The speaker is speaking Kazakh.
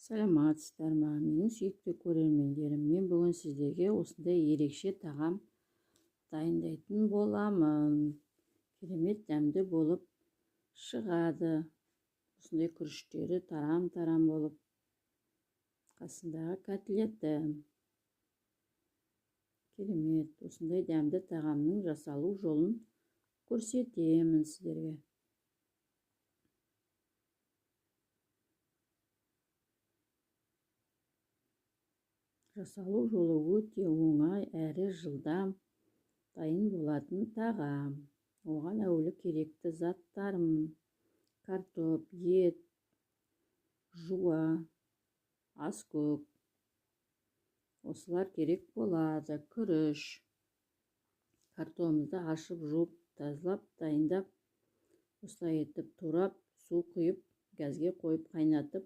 Саламатсыздар ма, менің сүйікті көрермендерім? Мен бүгін сіздерге осындай ерекше тағам дайындайтын боламын. Керемет дәмді болып шығады. Осындай күріштері тарам-тарам болып, қасындағы котлеті. Керемет, осындай дәмді тағамның жасалу жолын көрсетемін сіздерге. Жасалу жолы өте оңай әрі жылдам дайын болатын тағам. Оған әуелі керекті заттарым: картоп, ет, жуа, аскөк, осылар керек болады. Күріш. Картонымызды ашып, жуып, тазалап, дайындап, осылай етіп турап, су құйып, газге қойып қайнатып